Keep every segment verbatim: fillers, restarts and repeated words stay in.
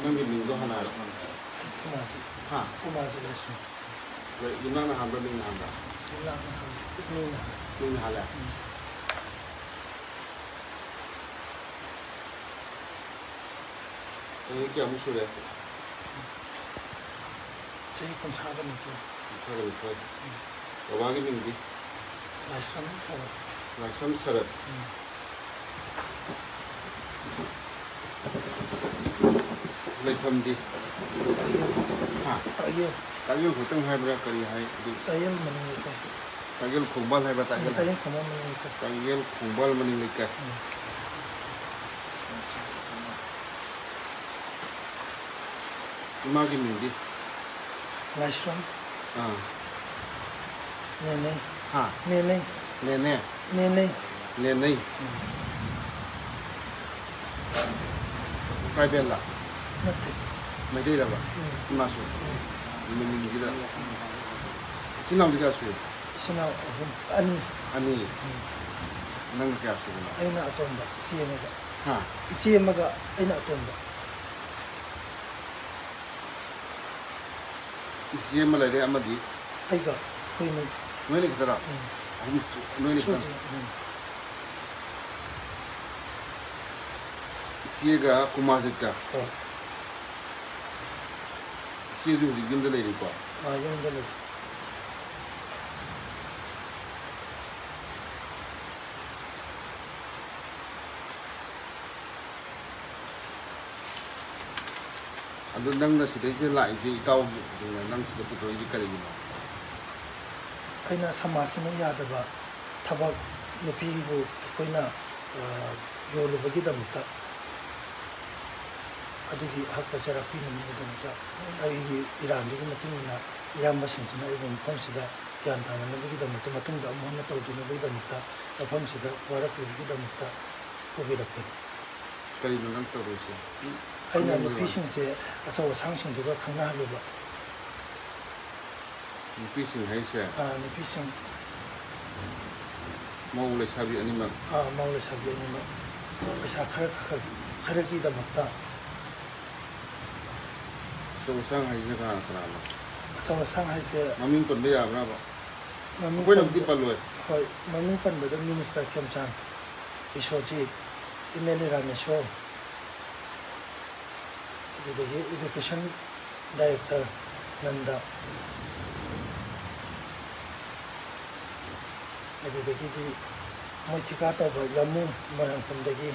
ꯅꯪꯒꯤ ꯃꯤꯡꯗꯣ ꯍꯥꯟꯅ ꯍꯥꯏꯔꯣ꯫ ꯀꯨꯃꯥꯔꯖꯤ꯫ ꯍꯥ? ꯀꯨꯃꯥꯔꯖꯤ ꯂꯥꯏꯁ꯭ꯔꯝ꯫ ꯂꯩ, ꯌꯨꯝꯅꯥꯛꯅ ꯍꯥꯟꯕ꯭ꯔꯥ, ꯃꯤꯡꯅ ꯍꯥꯟꯕ꯭ꯔꯥ? ꯌꯨꯝꯅꯥꯛꯅ ꯍꯥꯟꯕ꯫ ꯃꯤꯡꯅ ꯍꯥꯟꯕ꯫ ꯃꯤꯡꯅ ꯍꯥꯜꯂꯦ? ꯎꯝ꯫ ꯆꯍꯤ ꯀꯌꯥꯃꯨꯛ ꯁꯨꯔꯦ? ꯆꯍꯤ ꯀꯨꯟꯊ꯭ꯔꯥꯒ ꯅꯤꯊꯣꯏ꯫ ꯀꯨꯟꯊ꯭ꯔꯥꯒ ꯅꯤꯊꯣꯏ꯫ ꯎꯝ꯫ ꯕꯕꯥꯒꯤ ꯃꯤꯡꯗꯤ? ꯂꯥꯏꯁ꯭ꯔꯝ ꯁꯔꯠ꯫ ꯂꯥꯏꯁ꯭ꯔꯝ ꯁꯔꯠ꯫ ꯎꯝ꯫ ꯂꯩꯐꯝꯗꯤ? ꯇꯥꯛꯌꯦꯜ꯫ ꯍꯥ? ꯇꯥꯛꯌꯦꯜ꯫ ꯇꯥꯛꯌꯦꯜ ꯈꯛꯇꯪ ꯍꯥꯏꯕ꯭ꯔꯥ, ꯀꯔꯤ ꯍꯥꯏ ꯑꯗꯨ? ꯇꯥꯛꯌꯦꯜ ꯃꯅꯤꯡ ꯂꯩꯀꯥꯏ꯫ ꯇꯥꯛꯌꯦꯜ ꯈꯣꯡꯕꯥꯜ ꯍꯥꯏꯕ꯭ꯔꯥ, ꯎꯝ, ꯇꯥꯛꯌꯦꯜ? ꯇꯥꯛꯌꯦꯜ ꯈꯣꯡꯕꯥꯜ ꯃꯅꯤꯡ ꯂꯩꯀꯥꯏ꯫ ꯇꯥꯛꯌꯦꯜ ꯈꯣꯡꯕꯥꯜ ꯃꯅꯤꯡ ꯂꯩꯀꯥꯏ꯫ ꯎꯝ꯫ ꯏꯃꯥꯒꯤ ꯃꯤꯡꯗꯤ? ꯂꯥꯏꯁ꯭ꯔꯝ꯫ ꯑꯥ꯫ ꯅꯦꯅꯦ꯫ ꯍꯥ? ꯅꯦꯅꯦ꯫ ꯅꯦꯅꯦ? ꯅꯦꯅꯦ꯫ ꯅꯦꯅꯦ? ꯎꯝ꯫ ꯇ꯭ꯔꯥꯏꯕꯦꯜꯂ? ꯅꯠꯇꯦ꯫ ꯃꯩꯇꯩꯔꯕ? ꯎꯝ꯫ ꯏꯃꯥꯁꯨ? ꯎꯝ꯫ ꯃꯅꯤꯡꯒꯤꯗ꯫ ꯏꯆꯤꯟ ꯏꯅꯥꯎꯗꯤ ꯀꯌꯥ ꯁꯨꯏ? ꯏꯆꯤꯟ ꯏꯅꯥꯎ ꯑꯍꯨꯝ, ꯑꯅꯤ꯫ ꯑꯅꯤ? ꯎꯝ꯫ ꯅꯪꯅ ꯀꯌꯥ ꯁꯨꯕꯅꯣ? ꯑꯩꯅ ꯑꯇꯣꯝꯕ, ꯏꯆꯦ ꯑꯃꯒ꯫ ꯍꯥ? ꯏꯆꯦ ꯑꯃꯒ ꯑꯩꯅ ꯑꯇꯣꯝꯕ꯫ ꯏꯆꯦ ꯑꯃ ꯂꯩꯔꯦ, ꯑꯃꯗꯤ? ꯑꯩꯒ, ꯑꯩꯈꯣꯏꯅꯤ꯫ ꯅꯣꯏꯅꯤ ꯈꯛꯇꯔꯣ? ꯎꯝ꯫ ꯑꯍꯨꯝ, ꯅꯣꯏꯅꯤ ꯈꯛꯇꯪ? ꯁꯨꯗ꯭ꯔꯤ, ꯎꯝ꯫ ꯏꯆꯦꯒ ꯀꯨꯃꯥꯔꯖꯤꯠꯀ? ꯍꯣꯏ꯫ ꯏꯆꯦꯁꯨ ꯍꯧꯖꯤꯛ ꯌꯨꯝꯗ ꯂꯩꯔꯤꯀꯣ? ꯑꯥ, ꯌꯨꯝꯗ ꯂꯩ꯫ ꯑꯗꯨ ꯅꯪꯅ ꯁꯤꯗꯩꯁꯤꯗ ꯂꯥꯛꯏꯁꯦ, ꯏꯇꯥꯎ, ꯅꯪ ꯁꯤꯗ ꯄꯨꯊꯣꯔꯛꯏꯁꯦ ꯀꯔꯤꯒꯤꯅꯣ? ꯑꯩꯅ ꯁꯃꯥꯖꯁꯤꯅ ꯌꯥꯗꯕ ꯊꯕꯛ, ꯅꯨꯄꯤꯕꯨ ꯑꯩꯈꯣꯏꯅ, ꯑ, ꯌꯣꯜꯂꯨꯕꯒꯤꯗꯃꯛꯇ, ꯑꯗꯨꯒꯤ ꯍꯛ ꯑꯁꯦ ꯂꯥꯛꯄꯤꯅꯕꯒꯤꯗꯃꯛꯇ ꯑꯩꯒꯤ ꯏꯔꯥꯟꯗꯨꯒꯤ ꯃꯇꯨꯡ ꯏꯟꯅ ꯏꯌꯥꯝꯕꯁꯤꯡꯁꯤꯅ ꯑꯩꯕꯨ ꯃꯐꯝꯁꯤꯗ ꯒ꯭ꯌꯥꯟ ꯇꯥꯅꯅꯕꯒꯤꯗꯃꯛꯇ, ꯃꯇꯨꯡꯗ ꯑꯃꯨꯛ ꯍꯟꯅ ꯇꯧꯗꯅꯕꯒꯤꯗꯃꯛꯇ ꯃꯐꯝꯁꯤꯗ ꯋꯥꯔꯛꯂꯤꯕꯒꯤꯗꯃꯛꯇ ꯄꯨꯕꯤꯔꯛꯄꯅꯤ꯫ ꯀꯔꯤꯅꯣ ꯅꯪ ꯇꯧꯔꯤꯁꯦ? ꯑꯩꯅ ꯈꯪꯅꯤꯡꯕꯒꯤ ꯋꯥꯅꯤ꯫ ꯅꯨꯄꯤꯁꯤꯡꯁꯦ ꯑꯆꯧ ꯑꯁꯥꯡꯁꯤꯡꯗꯨꯒ ꯈꯪꯅꯍꯜꯂꯨꯕ꯫ ꯅꯨꯄꯤꯁꯤꯡ ꯍꯥꯏꯁꯦ? ꯑꯥ, ꯅꯨꯄꯤꯁꯤꯡ꯫ ꯃꯧ ꯂꯩꯁꯥꯕꯤ ꯑꯅꯤꯃꯛ? ꯑꯥ, ꯃꯧ ꯂꯩꯁꯥꯕꯤ ꯑꯅꯤꯃꯛ꯫ ꯄꯩꯁꯥ ꯈꯔ ꯈꯔ ꯈꯔꯒꯤꯗꯃꯛꯇ꯫ ꯑꯆꯧ ꯑꯁꯥꯡ ꯍꯥꯏꯁꯦ ꯀꯅꯥ ꯀꯅꯥꯅꯣ? ꯑꯆꯧ ꯑꯁꯥꯡ ꯍꯥꯏꯁꯦ ꯃꯃꯤꯡ ꯄꯟꯕ ꯌꯥꯕ꯭ꯔꯕ? ꯃꯃꯤꯡ ꯑꯩꯈꯣꯏꯅꯕꯨꯗꯤ ꯄꯟꯕ- ꯄꯜꯂꯣꯏ꯫ ꯍꯣꯏ, ꯃꯃꯤꯡ ꯄꯟꯕꯗ minister ꯈꯦꯝꯆꯥꯟ, ꯕꯤꯁꯣꯖꯤꯠ, M L A Rameshwor, ꯑꯗꯨꯗꯒꯤ ꯏꯗꯨꯀꯦꯁꯟ ꯗꯥꯏꯔꯦꯛꯇꯔ ꯅꯟꯗ, ꯑꯗꯨꯗꯒꯤꯗꯤ ꯃꯣꯏ ꯊꯤꯀꯥ ꯇꯧꯕ ꯌꯥꯃꯨ, ꯃꯣꯏꯔꯥꯡꯈꯣꯝꯗꯒꯤ꯫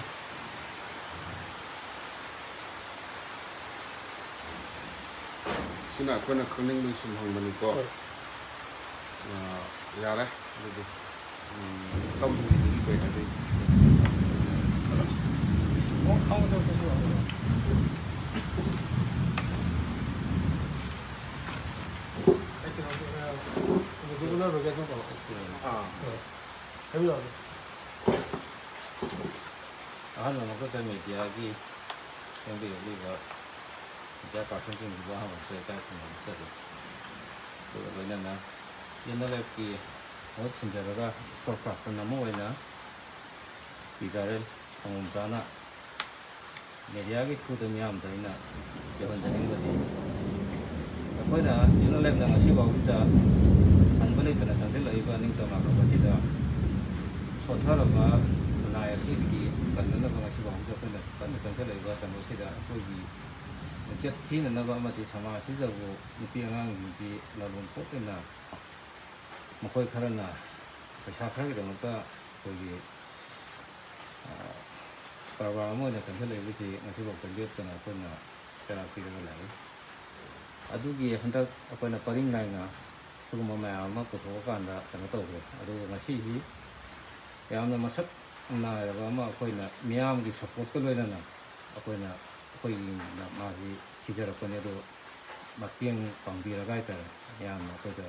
ꯁꯤꯅ ꯑꯩꯈꯣꯏꯅ ꯈꯪꯅꯤꯡꯕꯒꯤ ꯁꯨꯝ ꯍꯪꯕꯅꯤꯀꯣ꯫ ꯍꯣꯏ꯫ ꯑꯥ, ꯌꯥꯔꯦ ꯑꯗꯨꯗꯤ꯫ ꯎꯝ, ꯇꯝꯕꯒꯤꯗꯨꯗꯤ ꯀꯩ ꯍꯥꯏꯗꯣꯏꯅꯣ? ꯑꯩ ꯀꯩꯅꯣ, ꯑ, ꯎꯅꯗꯕꯅ ꯔꯣꯒꯦꯠꯅ ꯇꯧꯔꯛꯑꯣ꯫ ꯑꯥ꯫ ꯍꯥꯏꯕꯤꯔꯛꯑꯣ꯫ ꯑꯍꯥꯟꯕ ꯃꯛꯇꯗ ꯃꯦꯗꯤꯌꯥꯒꯤ ꯆꯪꯕꯤꯔꯛꯂꯤꯕ ꯃꯦꯗꯤꯌꯥ ꯄꯥꯔꯁꯟꯁꯤꯡꯁꯤꯕꯨ ꯑꯍꯥꯟꯕ ꯃꯛꯇꯗ ꯏꯀꯥꯏ ꯈꯨꯝꯅꯕ ꯆꯠꯂꯤ꯫ ꯑꯗꯨꯒ ꯂꯣꯏꯅꯅ ꯑꯦꯟ ꯑꯦꯜ ꯑꯦꯐꯀꯤ ꯃꯍꯨꯠ ꯁꯤꯟꯖꯔꯒ ꯏꯁꯀꯣꯔ ꯀꯥꯔꯠ ꯑꯃ ꯑꯣꯏꯅ ꯄꯤ ꯒꯥꯔꯦꯜ ꯁꯪꯒꯣꯝ ꯆꯥꯅ ꯃꯦꯗꯤꯌꯥꯒꯤ ꯊ꯭ꯔꯨꯗ ꯃꯤꯌꯥꯝꯗ ꯑꯩꯅ ꯌꯧꯍꯟꯖꯅꯤꯡꯕꯗꯤ, ꯑꯩꯈꯣꯏꯅ ꯑꯦꯟ ꯑꯦꯜ ꯑꯦꯐꯅ ꯉꯁꯤ ꯐꯥꯎꯕꯗ ꯍꯟꯕ ꯂꯩꯇꯅ ꯆꯪꯁꯤꯜꯂꯛꯏꯕ ꯅꯤꯡꯇꯝ ꯂꯥꯟꯐꯝ ꯑꯁꯤꯗ ꯁꯣꯠꯊꯔꯕ ꯈꯨꯟꯅꯥꯏ ꯑꯁꯤꯒꯤ ꯀꯟꯅꯅꯕ ꯉꯁꯤ ꯐꯥꯎꯕꯗ ꯑꯩꯈꯣꯏꯅ ꯀꯟꯅ ꯆꯪꯁꯤꯜꯂꯛꯏꯕ ꯀꯩꯅꯣꯁꯤꯗ ꯑꯩꯈꯣꯏꯒꯤ ꯃꯤꯡꯆꯠ ꯊꯤꯅꯅꯕ ꯑꯃꯗꯤ ꯁꯃꯥꯖꯁꯤꯗꯕꯨ ꯅꯨꯄꯤ ꯑꯉꯥꯡꯁꯤꯡꯁꯤ ꯂꯥꯂꯣꯟ ꯄꯣꯠ ꯑꯣꯏꯅ ꯃꯈꯣꯏ ꯈꯔꯅ ꯄꯩꯁꯥ ꯈꯔꯒꯤꯗꯃꯛꯇ ꯑꯩꯈꯣꯏꯒꯤ, ꯑ, ꯀꯔꯕꯥꯔ ꯑꯃ ꯑꯣꯏꯅ ꯆꯪꯁꯤꯜꯂꯛꯏꯕꯁꯤ ꯉꯁꯤꯐꯥꯎꯗ ꯂꯦꯞꯇꯅ ꯑꯩꯈꯣꯏꯅ ꯆꯔꯥ ꯄꯤꯔꯒ ꯂꯥꯛꯏ꯫ ꯑꯗꯨꯒꯤ ꯍꯟꯗꯛ ꯑꯩꯈꯣꯏꯅ ꯄꯔꯤꯡ ꯅꯥꯏꯅ ꯁꯤꯒꯨꯝꯕ ꯃꯌꯥꯝ ꯑꯃ ꯄꯨꯊꯣꯛꯑꯀꯥꯟꯗ ꯀꯩꯅꯣ ꯇꯧꯈ꯭ꯔꯦ꯫ ꯑꯗꯨꯒ ꯉꯁꯤꯁꯤ ꯌꯥꯝꯅ ꯃꯁꯛ ꯅꯥꯏꯔꯕ ꯑꯃ ꯑꯩꯈꯣꯏꯅ ꯃꯤꯌꯥꯝꯒꯤ ꯁꯄꯣꯔꯠꯀ ꯂꯣꯏꯅꯅ ꯑꯩꯈꯣꯏꯅ, ꯑꯩꯈꯣꯏꯅ ꯃꯥꯁꯤ ꯊꯤꯖꯔꯛꯄꯅꯤ꯫ ꯑꯗꯣ ꯃꯇꯦꯡ ꯄꯥꯡꯕꯤꯔꯒ ꯍꯥꯏꯇꯥꯔꯦ, ꯃꯌꯥꯝꯅ ꯑꯩꯈꯣꯏꯗ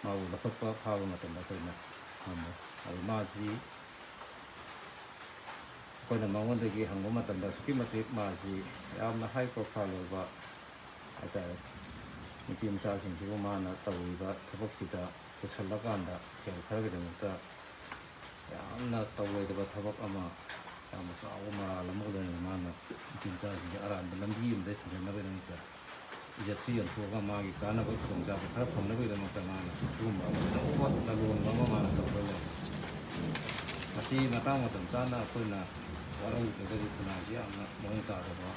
ꯃꯥꯕꯨ ꯂꯧꯈꯠꯄ ꯐꯥꯕ ꯃꯇꯝꯗ ꯑꯩꯈꯣꯏꯅ ꯉꯝꯃꯦ꯫ ꯑꯗꯨ ꯃꯥꯁꯤ ꯑꯩꯈꯣꯏꯅ ꯃꯉꯣꯟꯗꯒꯤ ꯍꯪꯕ ꯃꯇꯝꯗ ꯑꯁꯨꯛꯀꯤ ꯃꯇꯤꯛ ꯃꯥꯁꯤ ꯌꯥꯝꯅ ꯍꯥꯏ ꯄ꯭ꯔꯣꯐꯥꯏꯜ ꯑꯣꯏꯕ ꯍꯥꯏꯇꯥꯔꯦ, ꯅꯨꯄꯤ ꯃꯆꯥꯁꯤꯡꯁꯤꯕꯨ ꯃꯥꯅ ꯇꯧꯔꯤꯕ ꯊꯕꯛꯁꯤꯗ ꯄꯨꯁꯜꯂꯀꯥꯟꯗ ꯁꯦꯜ ꯈꯔꯒꯤꯗꯃꯛꯇ ꯌꯥꯝꯅ ꯇꯧꯔꯣꯏꯗꯕ ꯊꯕꯛ ꯑꯃ ꯌꯥꯝꯅ ꯆꯥꯎꯕ ꯃꯔꯥꯜ ꯑꯃꯒ ꯂꯣꯏꯅꯅ ꯃꯥꯅ ꯅꯨꯄꯤ ꯃꯆꯥꯁꯤꯡꯁꯦ ꯑꯔꯥꯟꯕ ꯂꯝꯕꯤ ꯑꯃꯗ ꯁꯤꯖꯤꯟꯅꯕꯒꯤꯗꯃꯛꯇ ꯏꯖꯠꯁꯤ ꯌꯣꯟꯊꯣꯛꯑꯒ ꯃꯥꯒꯤ ꯀꯥꯟꯅꯕ ꯈꯨꯗꯣꯡꯆꯥꯕ ꯈꯔ ꯐꯪꯅꯕꯒꯤꯗꯃꯛꯇ ꯃꯥꯅ ꯑꯗꯨꯒꯨꯝꯕ ꯑꯆꯧꯕ ꯂꯂꯣꯟꯕ ꯑꯃ ꯃꯥꯅ ꯇꯧꯔ ꯂꯩ꯫ ꯃꯁꯤ ꯃꯇꯥꯡ ꯃꯇꯝ ꯆꯥꯅ ꯑꯩꯈꯣꯏꯅ ꯋꯥꯔꯧꯗ꯭ꯔꯒꯗꯤ ꯈꯨꯟꯅꯥꯏꯁꯤ ꯌꯥꯝꯅ ꯃꯑꯣꯡ ꯇꯥꯗꯕ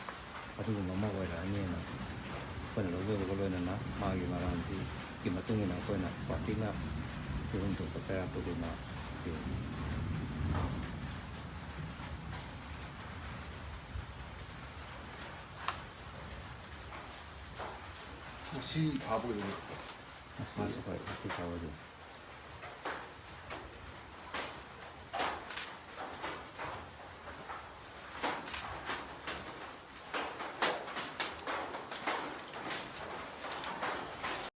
ꯑꯗꯨꯒꯨꯝꯕ ꯑꯃ ꯑꯣꯏꯔꯛꯑꯅꯤꯅ ꯑꯩꯈꯣꯏꯅ ꯂꯧꯖꯕꯒ ꯂꯣꯏꯅꯅ ꯃꯥꯒꯤ ꯃꯔꯥꯜꯁꯤꯒꯤ ꯃꯇꯨꯡ ꯏꯟꯅ ꯑꯩꯈꯣꯏꯅ ꯄꯥꯔꯇꯤꯅ ꯄꯤꯐꯝ ꯊꯣꯛꯄ ꯆꯩꯔꯥꯛꯄꯨꯗꯤ ꯃꯥ ꯄꯤꯔꯤ꯫ ꯉꯁꯤ ꯐꯥꯕ ꯑꯣꯏꯗꯣꯏꯅꯦ꯫ ꯉꯁꯤ ꯑꯩꯈꯣꯏ ꯉꯁꯤ ꯐꯥꯎꯕꯗꯤ